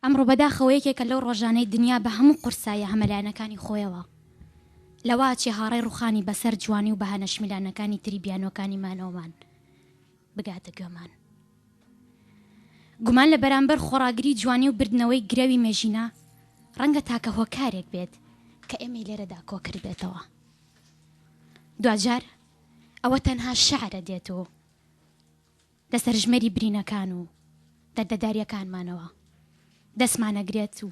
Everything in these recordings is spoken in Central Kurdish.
ئەمڕۆ بەداخەوە یەکێکە لەو ڕۆژانەی دنیا بە هەموو قورساییە هەمەلایەنەکانی خۆیەوە لەوە ئەچێ هاڕەی ڕووخانی بەسەر جوانی و بەها نەشمیلانەکانی تری بیانووەکانی مانەوەمان بگاتە گوێمان. گومان لە بەرامبەر خۆڕاگری جوانی و بردنەوەی گرەوی مێژینە ڕەنگە تاکە هۆکارێک بێت کە ئێمەی لێرەدا کۆکردبێتەوە. دواجار ئەوە تەنها شعرە دێت و لە سەرژمێری برینەکان و دەردەدارییەکانمانەوە دەستمانەگرێت و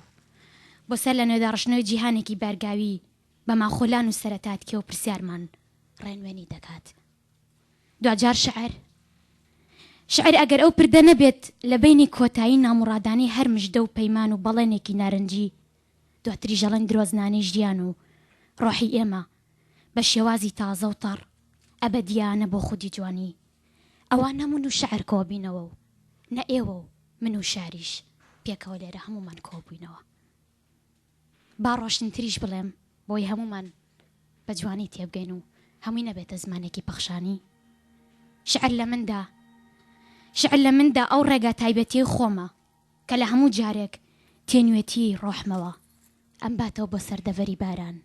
بۆ سەر لە نوێداڕشتنەوەی جیهانێکی بارگاوی بە ماخۆلان و سەرەتاتکێ و پرسیارمان ڕێنوێنی دەکات. دواجار شعر شعر ئەگەر ئەو پردە نەبێت لە بەینی کۆتایی ناموڕادانەی هەر مژدە و پەیمان و بەڵێنێکی نارنجی دواتریش ئەڵێن درۆزنانەی ژیان و ڕۆحی ئێمە بە شێوازی تازە و تەڕ ئەبەدییانە بۆ خودی جوانی ئەوا نە من و شعر کۆبینەوە و نە ئێوە و من و شعریش پێکەوە لێرە هەموومان کۆبووینەوە. با ڕۆشنتریش بڵێم بۆی هەموومان بە جوانی تێبگەین و هەمووی نەبێتە زمانێکی پەخشانی. شعر لە مندا شعر لە مندا ئەو ڕێگا تایبەتیەی خۆمە کە لە هەموو جارێک تێنوێتیی ڕۆحمەوە ئەمباتەوە بۆ سەر دەڤەری باران.